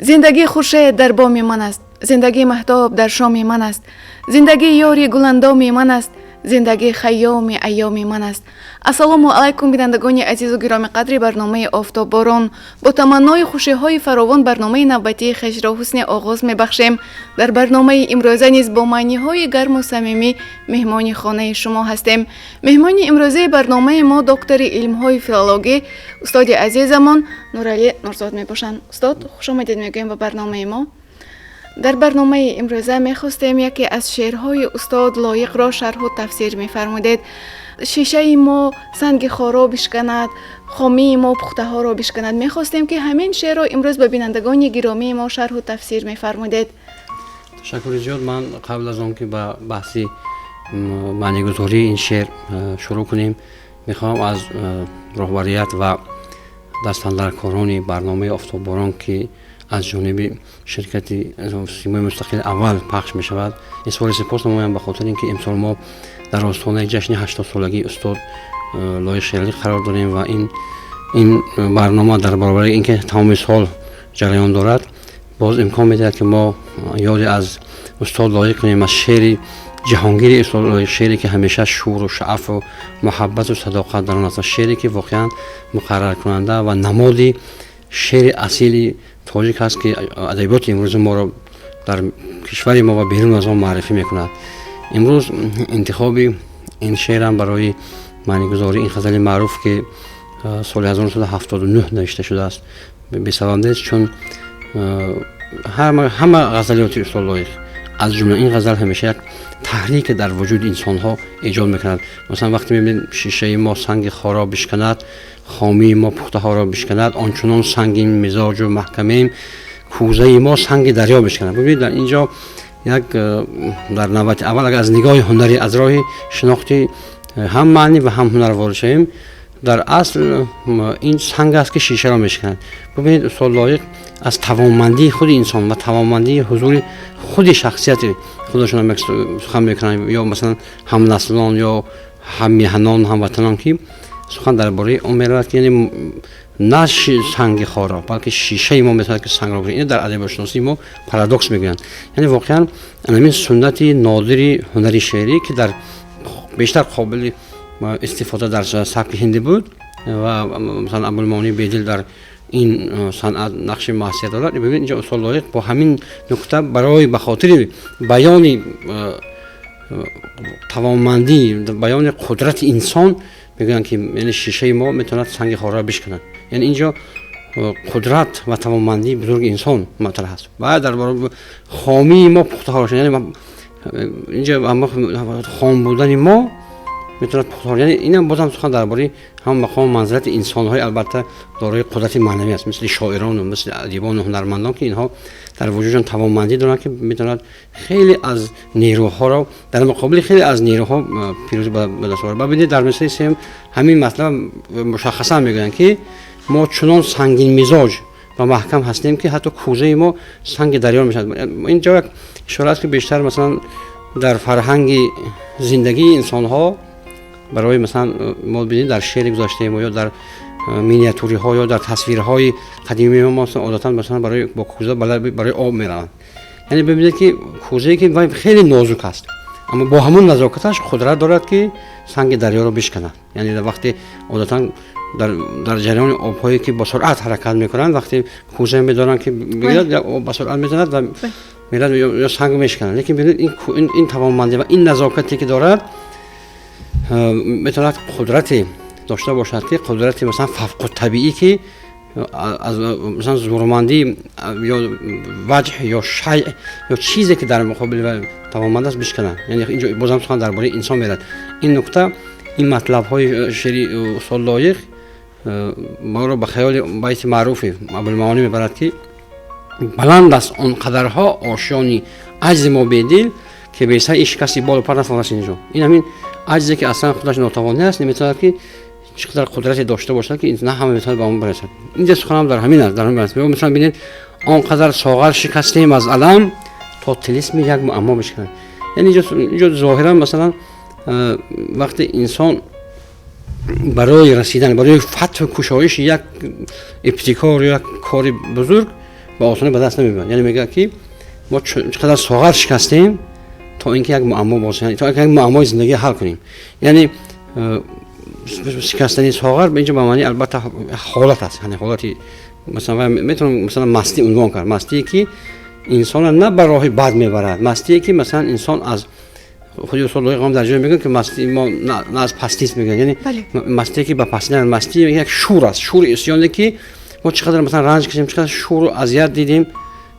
Зиндагӣ хуршед дар боми ман аст, зиндагӣ маҳтоб дар шоми ман аст, зиндагӣ ёри гуландоми ман аст, зиндагӣ хайёми айёми ман аст. Ассалому алайкум, бинандагони азизу гиромиқадри барномаи «Офтобборон». Бо таманнои хушиҳои фаровон барномаи навбатии хешро ҳусни оғоз мебахшем. Дар барномаи имрӯза низ бо маъниҳои гарму самимӣ меҳмони хонаи шумо ҳастем. Меҳмони имрӯзаи барномаи мо доктори илмҳои филологӣ, устоди азизамон Нуралӣ Нурзод мебошанд. Устод, хушомадед мегӯем ба барномаи мо. Дар барномаи имрӯза мехостем, яке аз шеърҳои устод Лоиқро шарҳу тафсир мефармудед. «Шишаи мо санги хоро бишканад, хомии мо пухтаҳоро бишканад». Мехостем, ки ҳамин шеърро имрӯз ба бинандагони гиромии мо шарҳу тафсир мефармудед. Ташаккури зиёд. Ман қабл аз он ки ба баҳси маънигузории ин шеър шурӯъ кунем, мехоҳам аз роҳбарият ва дастандаркорони барномаи «Офтобборон», ки аз ҷониби ширкати Симои Мустақили аввал пахш мешавад, изҳори сипос намоям, ба хотири ин ки имсол мо дар остонаи ҷашни 80-солагии устод Лоиқ Шералӣ қарор дорем ва ин барнома дар баробари ин ки тамоми сол ҷараён дорад, боз имкон медиҳад, ки мо ёде аз устод Лоиқ кунем, аз шеъри ҷаҳонгири устод Лоиқ, шеъре ки ҳамеша шӯру шаъфу муҳаббату садоқат дар он аст ва шеъре ки воқеан муқарраркунанда ва намоди шеъри асили тоҷик ҳаст, ки адабиёти имрӯзи моро дар кишвари мо ва берун аз он муаррифӣ мекунад. Имрӯз интихоби ин шеърам барои маънигузории ин ғазали маъруф, ки соли 1979 навишта шудааст, бесабаб нест, чун ҳама ғазалиёти устод Лоиқ, аз ҷумла ин ғазал, ҳамеша як таҳрике дар вуҷуди инсонҳо эҷод мекунад. Масалан, вақте мебинед: «Шишаи мо санги хоро бишканад, хомии мо пухтаҳоро бишканад, ончунон сангин мизоҷу маҳкамем, кӯзаи мо санги дарё бишканад». Бибинед, дар ин ҷо як дар навбати аввал, агар аз нигоҳи ҳунарӣ, аз роҳи шинохти ҳам маънӣ ва ҳам ҳунар ворид шавем, дар асл ин санг аст, ки шишаро мешиканад. Бибинед, устод Лоиқ аз тавонмандии худи инсон ва тавонмандии ҳузури худи шахсияти худашон сухан мекунанд, ё масалан ҳамнаслон ё ҳаммеҳанон, ҳамватанон, ки сухан дар бораи он меравад, ки яъне на санги хоро, балки шишаи мо метавонад, ки сангро. Ин дар адабиётшиносии мо парадокс мегӯянд. Яъне воқеан ҳамин суннати нодири ҳунари шеърӣ, ки дар бештар қобили истифода дар сабки ҳиндӣ буд ва масалан Абулмаонии Бедил дар ин санъат нақши муассир дорад. Бибинед, инҷо устод Лоиқ бо ҳамин нукта барои ба хотири баёни тавонмандӣ, баёни қудрати инсон мегӯянд, ки яъне шишаи мо метавонад санги хорро бишканад. Яъне инҷо қудрат ва тавонмандии бузурги инсон матраҳ аст. Баъд дар бораи хомии мо пухтаҳоро, яъне инҷо хом будани мо метавонад пухтаҳоро. Яъне инам бозам сухан дар бораи ҳам мақому манзилати инсонҳои, албатта, дорои қудрати маънавӣ аст, мисли шоирону мисли адибону ҳунармандон, ки инҳо дар вуҷудшон тавонмандӣ доранд, ки метавонад хеле аз нерӯҳоро дар муқобили хеле аз нерӯҳо пирӯзӣ ба даст оварад. Бибинед, дар мисраи сеюм ҳамин матлаб мушаххасан мегӯянд, ки мо чунон сангинмизоҷ ва маҳкам ҳастем, ки ҳатто кӯзаи мо санги дарё мешавад. Ин ҷо як ишора аст, ки бештар масалан дар фарҳанги зиндагии инсонҳо, барои масалан мо бинед, дар шеъри гузаштаи мо ё дар миниатюриҳо ё дар тасвирҳои қадимии мо одатан масалан барои бо кӯза барои об мераванд. Яъне бибинед, ки кӯзае ки хеле нозук аст, аммо бо ҳамон назокаташ қудрат дорад, ки санги дарёро бишканад. Яъне вақте одатан дар ҷараёни обҳое, ки бо суръат ҳаракат мекунанд, вақте кӯза медоранд, ки бигирад, об ба суръат мезанад ва мерад ё санг мешканад. Лекин бибинед, ин тавонмандӣ ва ин назокате, ки дорад, метавонад қудрате дошта бошад, ки қудрати масалан фавқутабиӣ, ки аз масалан зӯрмандӣ ё ваҷҳ ё шай ё чизе, ки дар муқобили тавонманд аст, бишканад. Яъне инҷо бозам сухан дар бораи инсон мерад. Ин нукта, ин матлабҳои шеъри устод Лоиқ моро ба хаёли байти маъруфи Абулмаонӣ мебарад, ки «Баланд аст он қадарҳо ошёни аҷзи мо, Бедил, ки бесаи шикасти болу пар натавонад инҷо». Ин ҳамин аҷзе, ки аслан худаш нотавонӣ аст, наметавонад, ки чӣ қадар қудрате дошта бошад, ки на ҳама метавонад ба он барасад. Инҷа суханам дар ҳамин аст, дар ҳамин аст. Масалан, бинед: «Он қадар соғар шикастем аз алам, то тилисми як муаммо бишканад». Яъне инҷо зоҳиран масалан вақте инсон барои расидан, барои фатҳу кушоиши як ибтикор ё як кори бузург ба осонӣ ба даст намеояд. Яъне мегӯяд, ки мо чӣ қадар соғар шикастем, то ин ки як муаммо боз, то ин ки як муаммои зиндагӣ ҳал кунем. Яъне шикастани соғар инҷо ба маънии, албатта, ҳолат аст, яъне ҳолати, масалан, метавонам, масалан, мастӣ унвон кард, мастие ки инсонро на ба роҳи бад мебарад, мастие ки, масалан, инсон аз худи устод Лоиқ ҳам дар ҷое мегӯяд, ки мастии мо на аз пастист, мегӯяд, яъне мастие ки ба пастӣ, мастӣ як шӯр аст, шӯри исёне ки мо чӣ қадар, масалан, ранҷ кашидем, чӣ қадар шӯру азият дидем,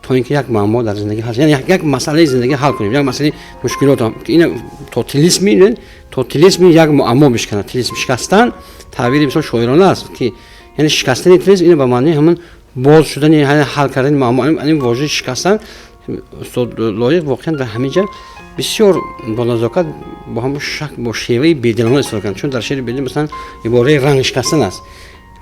то ин ки як муаммо дар зиндагӣ ҳал, яъне як масъалаи зиндагӣ ҳал кунем, як масъалаи мушкилот, ки ина то тилисми як муаммо бишканад. Тилисм шикастан таъбири бисёр шоирона аст, ки яъне шикастани тилисм ина ба маънии ҳамон боз шудани, ҳал кардани муаммо. Ин вожаи шикастан устод Лоиқ воқеан дар ҳамин ҷа бисёр бо назокат, бо ҳамон шак, бо шеваи бедилона истифода карданд, чун дар шеъри Бедил, масалан, ибораи ранг шикастан аст.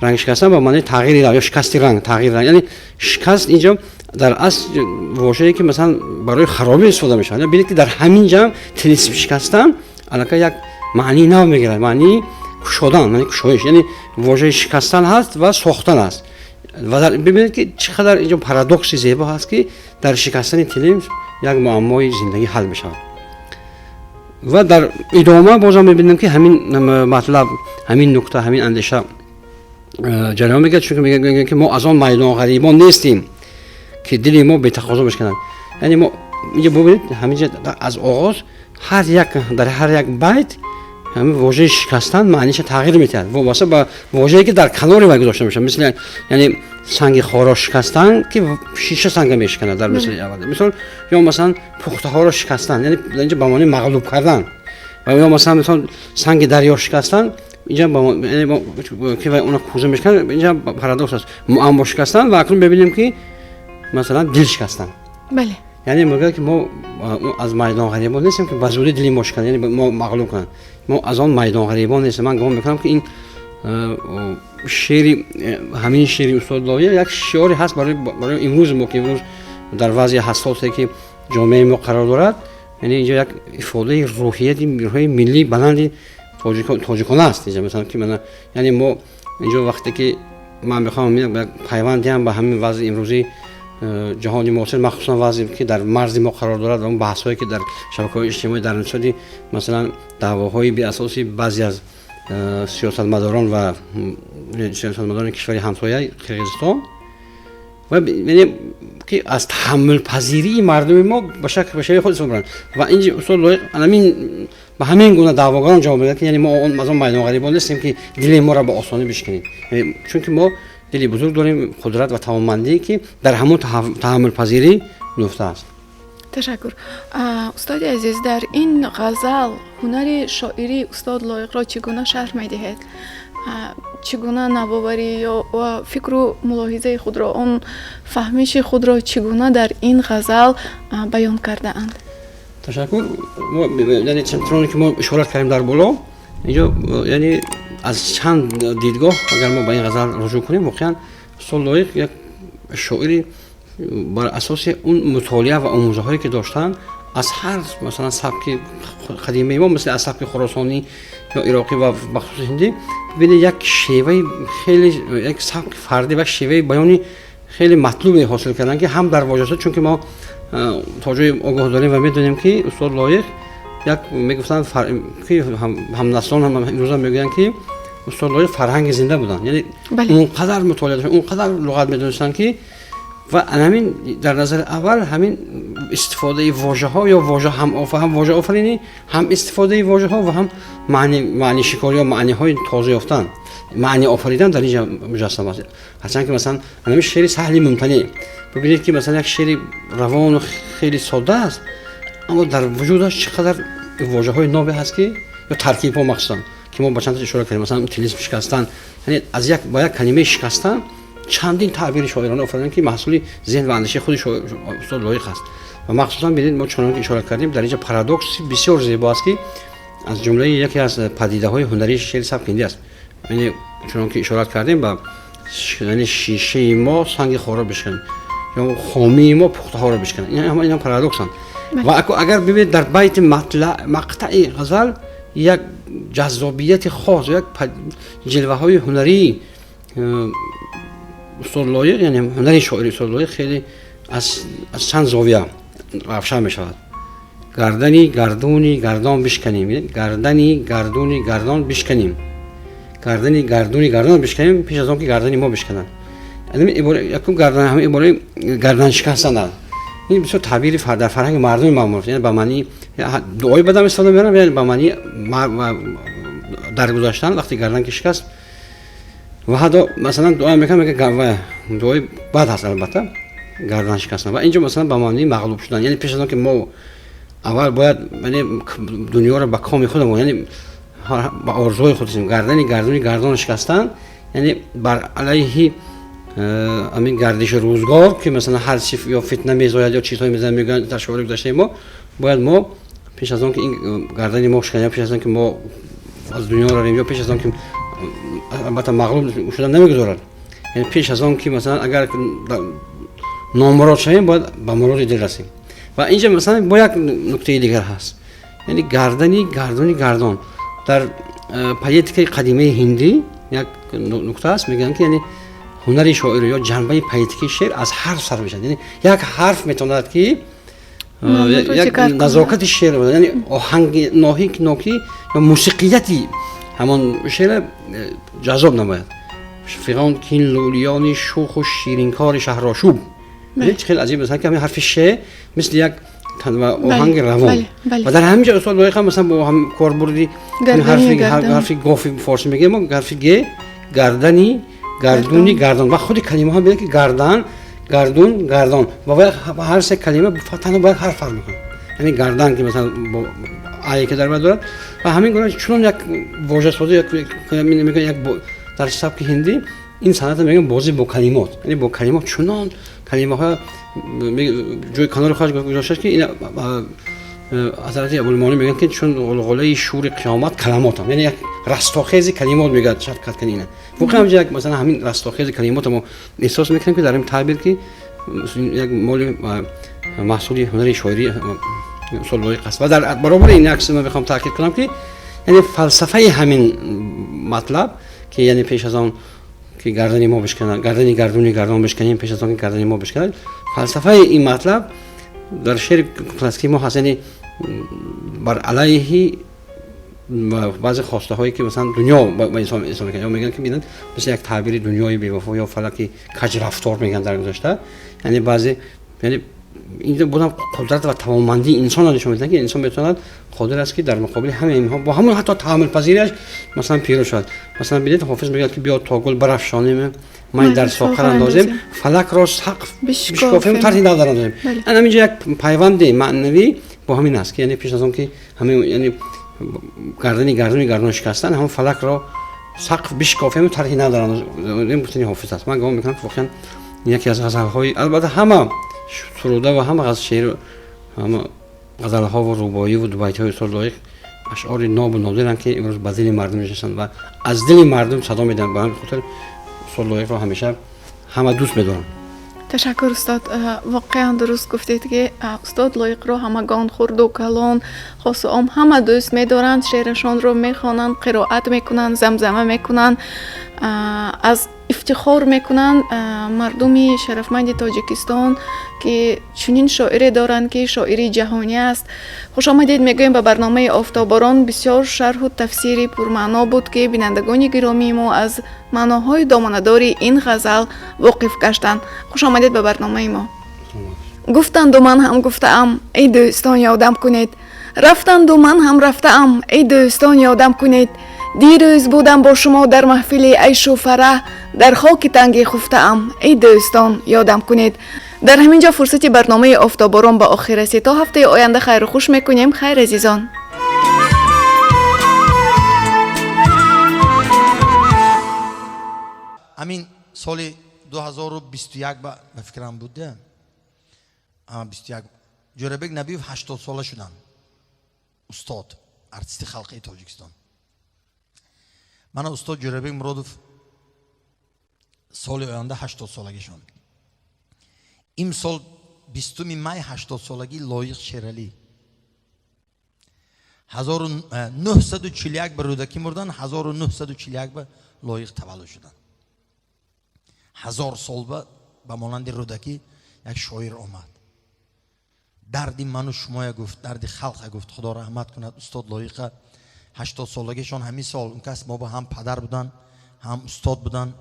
Ранг шикастан ба маънии тағйири ранг ё шикасти ранг, тағйири ранг. Яъне шикаст инҷо дар асл вожае ки, масалан, барои харобӣ истифода мешавад. Бинед, ки дар ҳамин ҷа тилисм шикастан аллакай як маънии нав мегирад, маънии кушодан, маънии кушоиш. Яъне вожаи шикастан ҳаст ва сохтан аст. Ва бибинед, ки чӣ қадар инҷо парадокси зебо ҳаст, ки дар шикастани тилисм як муаммои зиндагӣ ҳал мешавад. Ва дар идома бозам мебинем, ки ҳамин матлаб, ҳамин нукта, ҳамин андеша ҷараён мегирад, чунки мегӯяд, ки мо аз он майдонғарибон нестем, ки дили мо бетақозо бишканад. Яъне мо инҷо бубинед, ҳаминҷа аз оғоз ҳар як, дар ҳар як байт ҳамин вожаи шикастан маъниша тағйир медиҳад, вобаста ба вожае ки дар канори вай гузошта мешавад. Мисли, яъне, санги хоро шикастан, ки шиша санга мешиканад дар мисли аввал мисол, ё масалан пухтаҳоро шикастан, яъне инҷа ба маънии мағлуб кардан, ва ё масалан, мисол, санги дарё шикастан, инҷа ки вай она кӯза мешиканад. Инҷа парадокс аст: муаммо шикастан ва акнун мебинем, ки масалан дил шикастан. Яъне мегӯяд, ки мо аз майдонғарибон нестем, ки ба зудӣ дили мо шиканад, яъне мо мағлуб кунанд. Мо аз он майдонғарибон нестем. Ман гумон мекунам, ки ин шеъри, ҳамин шеъри устод Лоиқ як шиоре ҳаст барои имрӯзи мо, ки имрӯз дар вазъи ҳассосе ки ҷомеаи мо қарор дорад, яъне инҷо як ифодаи рӯҳияти рӯҳияи миллии баланди тоҷикона аст. Инҷа, масалан, ки яъне мо инҷо вақте ки ман мехоҳам як пайванд диҳам ба ҳамин вазъи имрӯзии ҷаҳони муосир, махсусан вазъе ки дар марзи мо қарор дорад ва он баҳсҳое ки дар шабакаҳои иҷтимоӣ дар нисбати, масалан, даъвоҳои беасоси баъзе аз сиёсатмадорон ва сиёсатмадорони кишвари ҳамсоя Қирғизистон ва яъне ки аз таҳаммулпазирии мардуми мо ба шакл ба шеваи худ истифода мебаранд. Ва инҷи устод Лоиқ ҳамин ба ҳамин гуна даъвогарон ҷавоб медиҳад, ки яъне мо аз он майдонғарибон нестем, ки дили моро ба осонӣ бишканед, чунки мо дили бузург дорем, қудрат ва тавонмандӣ, ки дар ҳамон таҳаммулпазирӣ нуфта аст. Ташаккур, устоди азиз. Дар ин ғазал ҳунари шоирии устод Лоиқро чӣ гуна шарҳ медиҳед? Чӣ гуна навоварӣ ё фикру мулоҳизаи худро, он фаҳмиши худро чӣ гуна дар ин ғазал баён кардаанд? Ташаккур. Яъне чуноне ки мо ишорат кардем дар боло, инҷо, яъне, аз чанд дидгоҳ агар мо ба ин ғазал руҷӯъ кунем, воқеан устод Лоиқ як шоири бар асоси он мутолиа ва омӯзаҳое ки доштанд, аз ҳар, масалан, сабки қадимаи мо, мисли аз сабки хуросонӣ ё ироқӣ ва бахусус ҳиндӣ, бибинед, як шеваи хеле, як сабки фардӣ ва шеваи баёни хеле матлубе ҳосил карданд, ки ҳам дар вожасо, чунки мо то ҷои огоҳ дорем ва медонем, ки устод Лоиқ як мегуфтанд, ки ҳамнаслон ҳам имрӯза мегӯянд, ки устод Лоиқ фарҳанги зинда буданд, яъне он қадар мутолиа доштанд, он қадар луғат медонистанд, ки ва ҳамин дар назари аввал ҳамин истифодаи вожаҳо ё вожа ҳам вожаофаринӣ, ҳам истифодаи вожаҳо ва ҳам маънишикор ё маъниҳои тоза ёфтан, маъни офаридан дар инҷа муҷассам аст. Ҳарчанд ки, масалан, ҳамин шеъри саҳли мумтанеъ, бибинед, ки, масалан, як шеъри равону хеле содда аст, аммо дар вуҷудаш чӣ қадар вожаҳои нове ҳаст, ки ё таркибҳо, махсусан, ки мо ба чанд ишора кардем, масалан, тилисм шикастан, яъне аз як ба як калимаи шикастан чандин таъбири шоирона офариданд, ки маҳсули зеҳн ва андешаи худи устод Лоиқ аст. Ва махсусан бинед, мо чунон ки ишора кардем, дар инҷа парадокси бисёр зебо аст, ки аз ҷумлаи яке аз падидаҳои ҳунарии шеъри сабки ҳиндӣ аст. Яъне чунон ки ишорат кардем, ба яъне шишаи мо санги хоро бишканад ё хомии мо пухтаҳоро бишканад, ин ҳама парадоксанд. Ва агар бибинед, дар байти мақтаи ғазал як ҷаззобияти хос, як ҷилваҳои ҳунарии. устод Лоиқ, яъне ҳунари шоири устод Лоиқ хеле аз чанд зовия равшан мешавад. Гардани гардуни гардон бишканем, гардани гардуни гардон бишканем, гардани гардуни гардон бишканем пеш аз он ки гардани мо бишкананд. Якум гардан, ҳама ибораи гардан шикастан ин бисёр таъбири дар фарҳанги мардуми маъмул, яъне ба маънии дуои бадам истифода мебарам, яъне ба маънии даргузаштан вақти гардан ки шикаст. Ва ҳатто масалан дуо мекунам, мегӯяд дуои бад ҳаст албатта гардан шикастан, ва инҷо масалан ба маънии мағлуб шудан, яъне пеш аз он ки мо аввал бояд дунёро ба коми худамон, яъне ба орзуҳои худ расем. Гардани гардуни гардон шикастан яъне бар алайҳи ҳамин гардиши рӯзгор ки масалан ҳар чи ё фитна мезояд ё чизҳое мезанад, мегӯянд дар шоири гузаштаи мо бояд мо пеш аз он ки ин гардани мо шиканем, пеш аз он ки мо аз дунё равем ё пеш аз он ки албатта мағлуб шудан намегузорад, яъне пеш аз он ки масалан агар номурод шавем бояд ба муроди дил расем. Ва инҷа масалан бо як нуктаи дигар ҳаст, яъне гардани гардуни гардон дар поэтикаи қадимаи ҳиндӣ як нукта аст, мегӯянд ки яъне ҳунари шоир ё ҷанбаи поэтикии шеър аз ҳарф сар мешавад, яъне як ҳарф метавонад ки як назокати шеър, яъне оҳанги ноҳик ё мусиқияти ҳамон шеър ҷаззоб намояд. Фиғон кин лӯлиёни шӯху ширинкори шаҳрошӯб, хеле аҷиб аст ки ҳамин ҳарфи ше мисли як оҳанги равон. Ва дар ҳамин ҷо устод Лоиқ ҳам масалан бо ҳам корбурди ҳарфи гофи форсӣ мегӯем мо ҳарфи г, гардани гардуни гардон, ва худи калимаҳо мебинед ки гардан, гардун, гардон, ва ҳар се калима танҳо бо як ҳарф фарқ мекунад, яъне гардан ки масалан бо ае ки дар бар дорад. Ва ҳамин гуна чунон як вожасозӣ як дар сабки ҳиндӣ ин санъатро мегӯям бозӣ бо калимот, яъне бо калимот чунон калимаҳо ҷои канори худаш гузоштааст ки ин ҳазрати Абулмони мегӯянд ки чун ғулғулаи шури қиёмат калимотам, яъне як растохези калимот мегӯяд шафқат кани ина. Воқеан ҳамҷа як масалан ҳамин растохези калимотро мо эҳсос мекунем ки дар ин таъбир ки як моли маҳсули ҳунари шоирӣ устод Лоиқ аст. Ва дар баробари ин як чиз ман мехоҳам таъкид кунам ки яъне фалсафаи ҳамин матлаб ки яъне пеш аз он ки гардани мо бишканад, гардани гардуни гардон бишканем пеш аз он ки гардани мо бишканад, фалсафаи ин матлаб дар шеъри классикии мо ҳаст, яъне бар алайҳи баъзе хостаҳое ки масалан дунё ба инсон инсон мекунад, ё мегӯянд ки бинанд мисли як таъбири дунёи бевафо ё фалаки каҷрафтор мегӯянд дар гузашта, яъне баъзе яъне инҷо будам қудрат ва тавонмандии инсонро нишон медиҳанд ки инсон метавонад қодир аст ки дар муқобили ҳамаи инҳо бо ҳамон ҳатто таҳаммулпазириаш масалан пирӯз шавад. Масалан бинед Ҳофиз мегӯяд ки биё то гул барафшонем, май дар соқар андозем, фалакро сақф бишкофем, тарҳи нав дарандозем. Ана ҳаминҷо як пайванди маънавӣ бо ҳамин аст ки яъне пеш аз он ки ҳамин яъне гардани гардуни гардон шикастан, ҳамон фалакро сақф бишкофем, тарҳи нав дарандозем гуфтани Ҳофиз аст. Ман гумон мекунам ки воқеан яке аз ғазалҳои албатта ҳама суруда ва ҳама шеър, ҳама ғазалҳо ва рубоӣ ва дубайтиҳои устод Лоиқ ашъори нобу нодиранд ки имрӯз ба дили мардум нишастанд ва аз дили мардум садо медиҳанд. Ба ҳамин хотир устод Лоиқро ҳамеша ҳама дӯст медоранд. Ташаккур устод, воқеан дуруст гуфтед ки устод Лоиқро ҳамагон хурду калон, хосу ом ҳама дӯст медоранд, шеърашонро мехонанд, қироат мекунанд, замзама мекунанд, аз ифтихор мекунанд мардуми шарафманди Тоҷикистон ки чунин шоире доранд ки шоири ҷаҳонӣ аст. Хушомадед мегӯем ба барномаи Офтоборон. Бисёр шарҳу тафсири пурмаъно буд ки бинандагони гиромии мо аз маъноҳои доманадори ин ғазал воқиф гаштанд. Хушомадед ба барномаи мо. Гуфтанду ман ҳам гуфтаам, эй дӯстон ёдам кунед, рафтанду ман ҳам рафтаам, эй дӯстон ёдам кунед. Дирӯз будам бо шумо дар маҳфили айшу фараҳ, дар хоки тангӣ хуфтаам, эй дӯстон ёдам кунед. Дар ҳамин ҷо фурсати барномаи Офтоборон ба охир расид. То ҳафтаи оянда хайру хуш мекунем. Хайр азизон. Ҳамин соли 2021 ба фикрам буд, 21 Ҷӯрабек Набиев 80 сола шуданд. Устод, артисти халқии Тоҷикистон. Мана устод Ҷӯрабек Муродов соли оянда 80 солагишон. Имсол 20 май 80 солагии Лоиқ Шералӣ. 1941 ба Рӯдакӣ мурдан, 1941 ба Лоиқ таваллуд шуданд. 1000 сол ба монанди Рӯдакӣ як шоир омад. Дарди ману шумоя гуфт, дарди халқа гуфт. Худо раҳмат кунад устод Лоиқа. 80 солагишон ҳамин сол. Он кас мо ба ҳам падар будан, ҳам устод будан.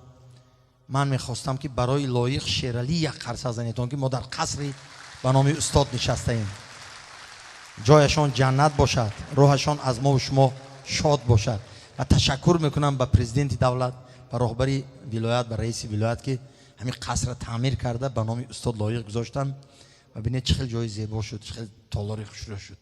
Ман мехостам ки барои Лоиқ Шералӣ як қарса занетон, ки мо дар қасри ба номи устод нишастаем. Ҷояшон ҷаннат бошад, рӯҳашон аз мо шумо шод бошад. Ва ташаккур мекунам ба президенти давлат, ба роҳбари вилоят, ба раиси вилоят, ки ҳамин қасрро таъмир карда ба номи устод Лоиқ гузоштанд. Ва бинед, чӣ хел ҷои зебо шуд, чӣ хел толори хушрӯ шуд.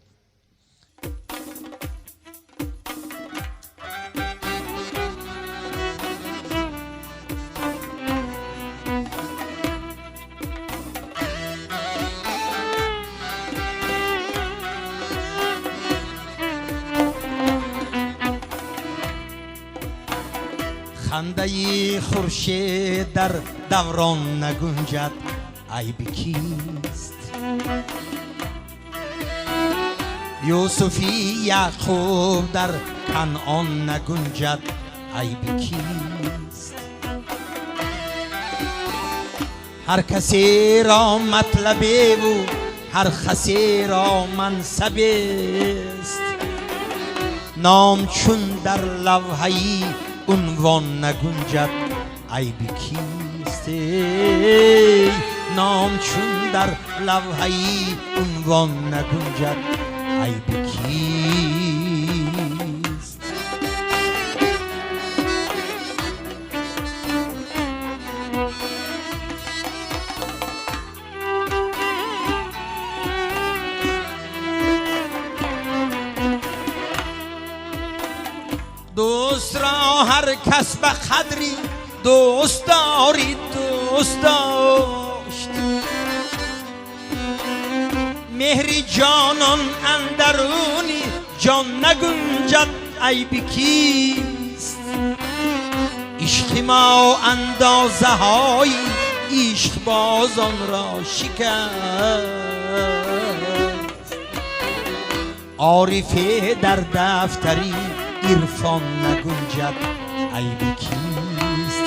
Хандаи хуршед дар даврон нагунҷад, айби кист? Юсуфи Яъқуб дар Канъон нагунҷад, айби кист? Ҳар касеро матлабеву ҳар хасеро мансабест, ном чун дар лавҳаи унвон нагунҷад, айби кист? Ном чун дар лавҳаи унвон нагунҷад, айби кист? Дӯст ро ҳар кас ба қадри дӯст дори дӯст дошт, меҳри ҷонон андаруни ҷон нагунҷад, айби кист? Ишқи мо андозаҳои ишқбозонро шикаст, орифе дар дафтари ирфон нагунҷад, айби кист?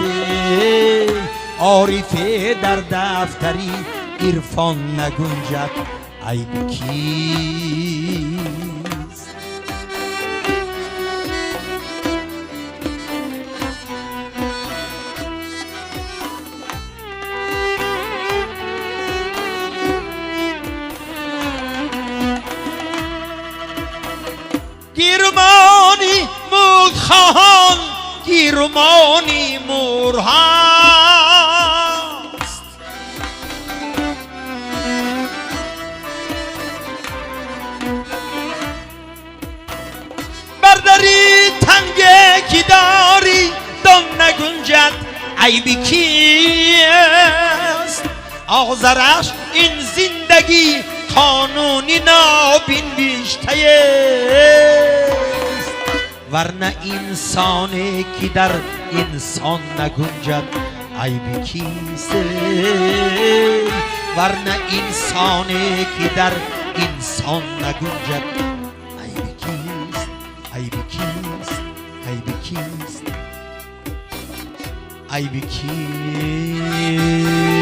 Орифе дар дафтари ирфон нагунҷад, айби кист? Гирмони мулкхоҳон гирмони мурҳост, бардари танге ки дорӣ дон нагунҷад, айби кист? Озараш ин зиндагӣ қонуни нобинбиштаест, варна инсоне ки дар инсон нагунҷад, айби кист? Варна инсоне ки дар инсон нагунҷад, айби кист? Айби кист? Айби кист? Айби кист?